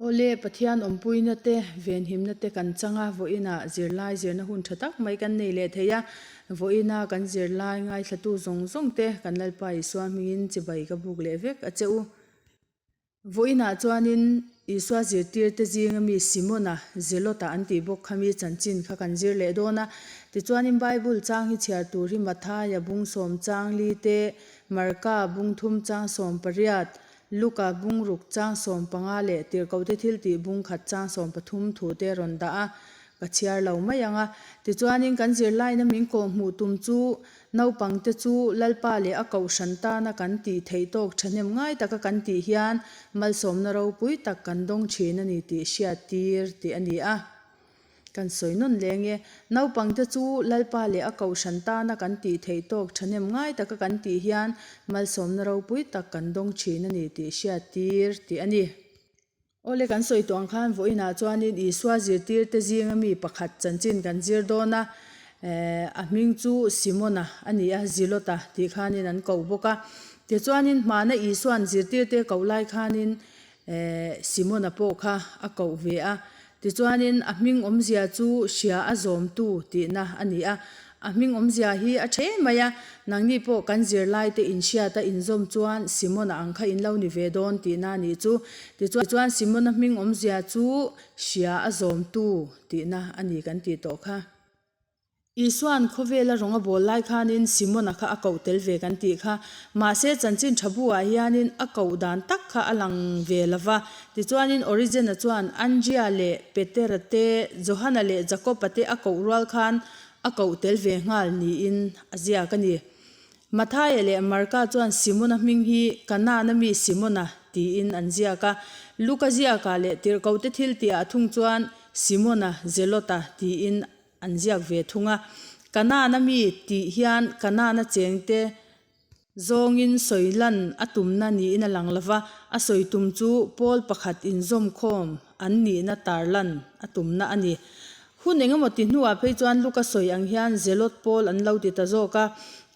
Awle, Pathian awmpuina te, venhimna te kan chang a, vawiinah zirlai zirna hun tha tak mai kan nei leh thei a. Vawiina kan zirlai ngaithlatu zawng zawng te kan Lalpa Isua hmingin chibai ka buk leh vek a che u. Vawiinah chuanin Isua zirtirte zinga mi Simona, Zelota an tih bawk kha mi chanchin kha kan zir leh dawn a. Tichuanin Bible chang hi chhiar tur hi Mathaia bung sawm chang li te, Marka bung thum chang 18, Luka bung ruk chang 15 leh Tirhkohte thiltih bung khat chang 13 thu te rawn dah a, ka chhiar lo mai ang a. Tichuanin kan zirlaina min kawhhmuh tum chu naupangte chu Lalpa leh a kohhran tana kan tih theih tawk thahnem ngai taka kan tih hian malsawmna ropui tak kan dawng thin a ni tih hriattir tih a ni a. Kan sawi nawn leng e. Naupangte chu Lalpa leh a kohhran tana kan tih theih tawk thahnem ngai taka kan tih hian malsawmna ropui tak kan dawng thin a ni tih hriattir tih a ni. Awle kan sawi tawh ang khan vawiinah chuanin Isua zirtirte zinga mi pakhat chanchin kan zir dawn a, a hming chu Simona a ni a, Zilota tih khanin an koh bawk a. Tichuanin hmana Isua'n zirtirte koh lai khanin Simona pawh kha a koh ve a. Tichuanin a hming awmzia chu hria a zawmtu tihna a ni a. A hming awmzia hi a ṭhe mai a, nangni pawh kan zirlaite inhriat a inzawm chuan Simona ang kha in lo ni ve dawn tihna a nih chu. Tichuan Simona hming awmzia chu hria a zawmtu tihna a ni kan tih tawh kha. Isua'n khawvela rawng a bawl lai khanin Simona kha a koh tel ve kan tih kha. Mahse, chanchin tha buah hianin a koh dan tak kha a lang ve lo va. Tichuanin Origen-a chuan Andria leh Petera te, Johana leh Jakob-a te a koh rual khan a koh tel ve nghal niin a ziak a ni. Mathaia leh Marka chuan Simona hming hi Kanaan-a mi Simona tiin an ziak a. Luka ziakah leh Tirhkohte thiltihah thung chuan Simona Zelota tiin an ziak ve thung a. Kanaan-a mi tih hian Kanaan-a chengte zawngin sawi lan a tumna niin a lang lo va, a sawi tum chu pawl pakhat inzawmkhawm an nihna tar lan a tumna a ni. Hun engemaw ti hnuah phei chuan Luka sawi ang hian Zelot pawl an lo ti ta zawk a.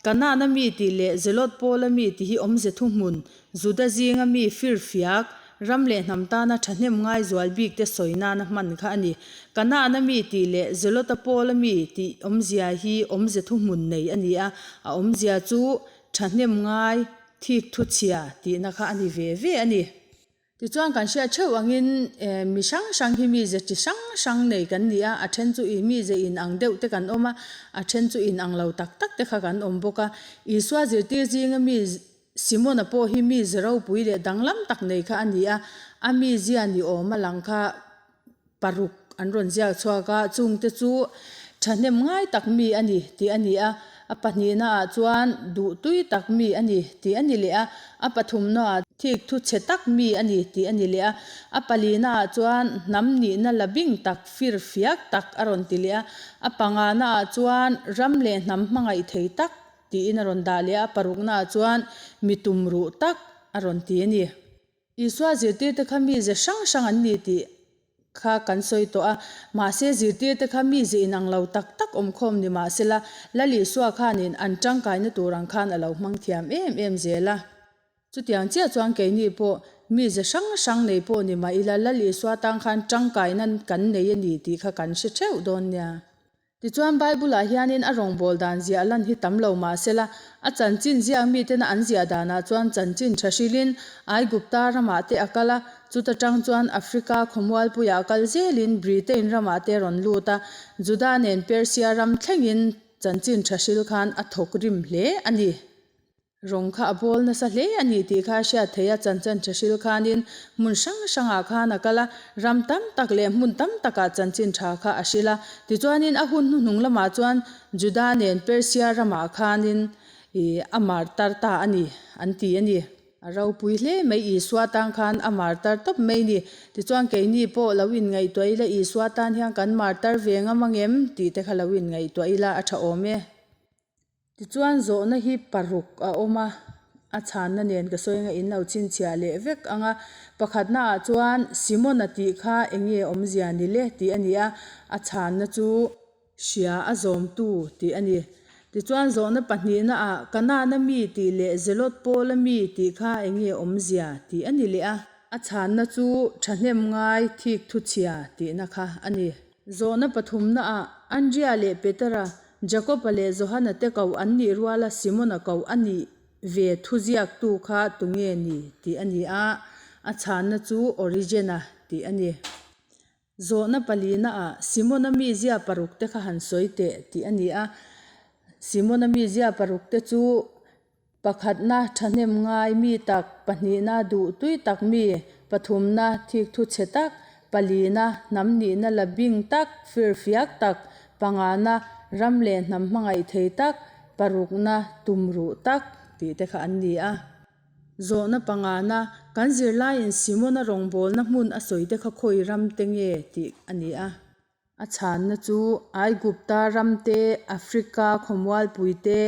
Kanaan-a mi tih leh Zelot pawla mi tih hi awmze thuhmun Juda zinga mi firfiak, ram leh hnam tana thahnem ngai zual bikte sawi nana hman kha a ni. Kanaan-a mi tih leh Zelota Pawla mi tih awmzia hi awmze thuhmun nei a ni a, a awmzia chu thahnem ngai thik thu chhia tihna kha a ni ve ve a ni. Tichuan kan hriat theuh angin mi hrang hrang hi mize chi hrang hrang nei kan ni a, a then chu ih mize inang deuh te kan awm a, a then chu inang lo tak tak te kha kan awm bawk a. Isua zirtir zinga mi Simona pawh hi mi ze ropui leh danglam tak nei kha a ni a, a mizia ni awm a lang kha paruk an rawn ziak chhuak a, chungte chu thahnem ngai tak mi a ni tih a ni a, a pahnihna ah chuan duhtui tak mi a ni tih a ni leh a, a pathumna ah thik thu chhe tak mi a ni tih a ni leh a, a palina ah chuan hnam nihna la bing tak fir fiak tak a rawn ti leh a, a pangana ah chuan ram leh hnam hmangaih thei tak Tiin a rawn dah leh a, paruknaah chuan mi tumruh tak a rawn ti a ni. Isua zirtirte kha mize hrang hrang an ni tih kha kan sawi tawh a, mahse zirtirte kha mize inang lo tak tak awmkhawm ni mahsela Lal Isua khanin an tangkaina tur ang khan a lo hmang thiam em em zel a. Chutiang chiah chuan keini pawh mize hrang hrang nei pawh ni mah ila Lal Isua tang khan tangkaina kan nei a ni tih kha kan hre theuh dawn nia. Tichuan Bible-ah hianin a rawngbâwl dan ziah lan hi tam lo mah sela, a chanchin ziak mitena an ziah danah chuan chanchin tha hrilhin Aigupta ramah te a kal a, chuta tang chuan Africa khawmualpuiah a kal zelin Britain ramah te a rawn lut a, Juda nen Persia ram thlengin chanchin tha hril khan a thawk rim hle a ni. Rawng kha a bawl nasa hle a ni tih kha a hriat theih a, chanchan tha hril khanin hmun hrang hrangah khan a kal a, ram tam tak leh hmun tam takah chanchin tha kha a hril a. Tichuanin a hun hnuhnung lamah chuan Juda nen Persia ramah khanin ih a martar ta a ni an ti a ni. A ropui hle mai Isua tan khan a martar tawp mai ni. Tichuan keini pawh lo inngaihtuah ila Isua tan hian kan martar ve ngam angem tih te kha lo inngaihtuah ila a tha awm e. Tichuan zawhna hi paruk a awm a, a chhanna nen ka sawi anga in lo chhinchhiah leh vek ang a. Pakhatna ah chuan Simona tih kha eng nge awmzia ni le tih a ni a, a chhanna chu hria a zawmtu tih a ni. Tichuan zawhna pahnihna ah Kanaan-a mi tih leh Zelot Paul-a mi tih kha eng nge awmzia tih a ni leh a. A chhanna chu thahnem ngai thik thu chhia tihna kha a ni. Zawhna pathumnaah Andria leh Petera, Jakoba leh Johana te koh an nih ruala Simona koh a nih ve thu ziaktu kha tunge ni tih a ni a, a chhanna chu Origena tih a ni. Zawhna palinaah Simona mizia paruk te kha han sawi teh tih a ni a, Simona mizia paruk te chu Pakhatna thahnem ngai mi tak, pahnihna duh tui tak mi, pathumna thikthu chhe tak, palina hnam nihna la bing tak, firfiak tak, pangana ram leh hnam hmangaih thei tak, parukna tumruh tak tih te kha an ni a. Zawhna pangana, kan zirlaiin Simona rawngbawlna hmun a sawi te kha khawi ram te nge tih a ni a. A chhanna chu Aigupta ram te, Africa khawmualpui te,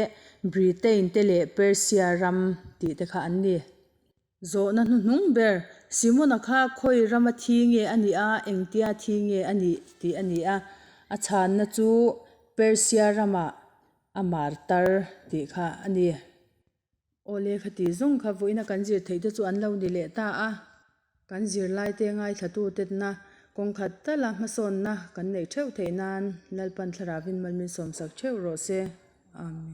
Britain te leh Persia ram tih te kha an ni. Zawhna hnuhnung ber, Simona kha khawi rama thi nge a nih a, engtia thi nge a nih tih a ni a. A chhanna chu Persia ramah a martar tih kha a ni. Aw lehkha tih zawng kha vawiina kan zir theih te chu an lo ni leh ta a, kan zirlaite ngaithlatute-na kawng khat tala hmasawnna kan neih theuh theih nan Lalpan Thlarauin mal min sawmsak theuh rawh se. Amen.